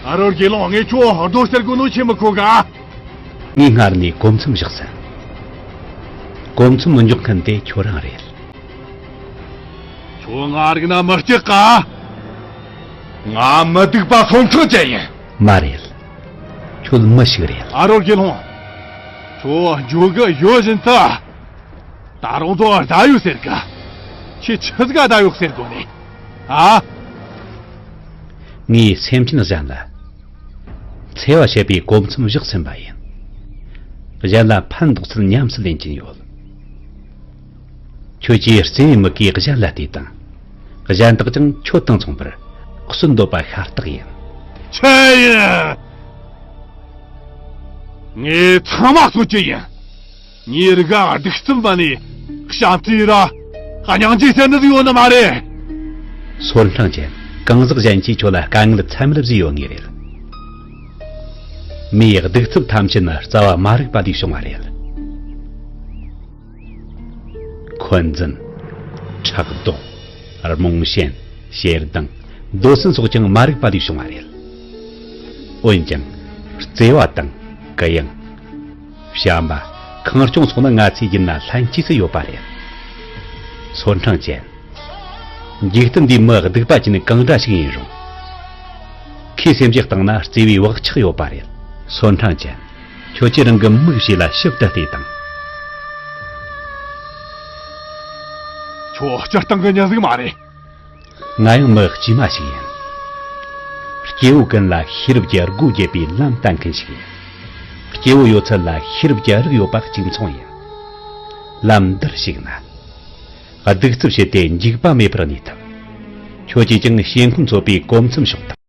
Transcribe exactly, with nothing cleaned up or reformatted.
ཨ་རོ་དགེ་སློང་། ངས་ཁྱོད་རྡོ་གསེར་གོ་ནོ་ཆེ་མི་གོ་ག་ངས་སྔར་ནས་གོ་མཚམས་བཞག་ཟིན། གོ་མཚམས་མི་འཇོག་མཁན་དེ་ཁྱོད་རང་རེད། ཁྱོད་ང་རིག་ན་མི་སྐྲག་ག་ང་མི་སྡུག་པ་སོང་ཚང་ཅན་ཡིན། མ་རེད། ཁྱོད་མི་ཞིག་རེད། ཨ་རོ་དགེ་སློང་། ཁྱོད་འཇོག་གི་ཡོད་བཞིན་དུ། ད་རུང་ཚོ་ཟླ་ཡོད་ཟེར་ག་ཁྱེད་ཆི་ཟིག་ག་ཟླ་ཡོད་ཟེར་གོ་ནི། ཨ། ངས་སེམས་ཅན་གཞན་ལ། འཚེ་བ་བྱེད་པའི་གོ་མཚམས་བཞག་ཟིན་པ་ཡིན། གཞན་ལ་ཕན་འདོགས་ཚུལ་ཉམས་སུ་ལེན་གྱིན་ཡོད། ཁྱོད་ཀྱིས་བརྩེ་བའི་མིག་གིས་གཞན་ལ་བལྟས་དང་། གཞན་དག་ཀྱང་ཁྱོད་དང་མཚུངས་པར་གསོན་འདོད་པ་ཤ་སྟག་ཡིན། ཆི་ཡིན། ངས་ཚང་མ་གསོད་རྒྱུ་ཡིན། ངའི་རིགས་ག་གདུག་རྩུབ་མ་ནི་བྱམས་བརྩེ་ར་སྙིང་རྗེ་ཟེར་ནི་ཟིག་ཡོད་ནི་མ་རེད། སོར་འཕྲེང་ཅན། གང་ཟག་གཞན་གྱིས་ཁྱོད་ལ་དཀའ་ངལ་ཚད་མེད་བཟོས་ཡོད་ངེས་རེད། མིའི་གདུག་རྩུབ་ཐམས་ཅད་ནི་རྩ་བ་མ་རིག་པ་ལས་བྱུང་བ་རེད། འཁོན་འཛིན། ཕྲག་དོག་རྨོངས་ཞེན། ཞེ་སྡང་། འདོད་སེམས་སོགས་ཀྱང་མ་རིག་པ་ལས་བྱུང་བ་རེད། འོན་ཀྱང་། བརྩེ་བ་དང་། གུ་ཡངས། བྱམས་པ། ཁེངས་སྐྱུང་སོགས་ནི་ང་ཚོའི་ཡིད་ན་ལྷན་སྐྱེས་སུ་ཡོད་པ་རེད། སོར་འཕྲེང་ཅན། འཇིག་རྟེན་འདིའི་མི་སྡུག་པ་ཅན་གང་འདྲ་ཞིག་ཡིན་རུང་། ཁོའི་སེམས་ཀྱི་སྟེང་ན་བརྩེ་བའི་བག་ཆགས་ཡོད་པ་རེད། སོར་འཕྲེང་ཅན། ཁྱོད་ཀྱིས་རང་གི་མིག་ཕྱེ་ལ་ཞིབ་ཏུ་བལྟས་དང་། ཁྱོད་སྤྱིར་བཏང་གི་མྱི་ཟིག་མ་རེད། ང་ཡང་མི་དཀྱུས་མ་ཞིག་ཡིན། སྐྱེ་བོ་ཀུན་ལ་ཤེས་རབ་ཀྱི་སྒོ་འབྱེད་པའི་ལམ་བསྟན་མཁན་ཞིག་ཡིན། སྐྱེ་བོ་ཡོད་ཚད་ལ་ཤེས་རབ་ཀྱི་རིགས་ཡོད་པ་གཅིག་མཚུངས་ཡིན། ལམ་འདིར་ཞུགས་ན། གདུག་རྩུབ་བྱས་ཏེ་འཇིགས་པ་མེད་པར་གནས་ཐུབ། ཁྱོད་ཀྱིས་ཀྱང་ཞེ་འཁོན་ཚོགས་པའི་གོ་མཚམས་ཕྱོགས་དང་།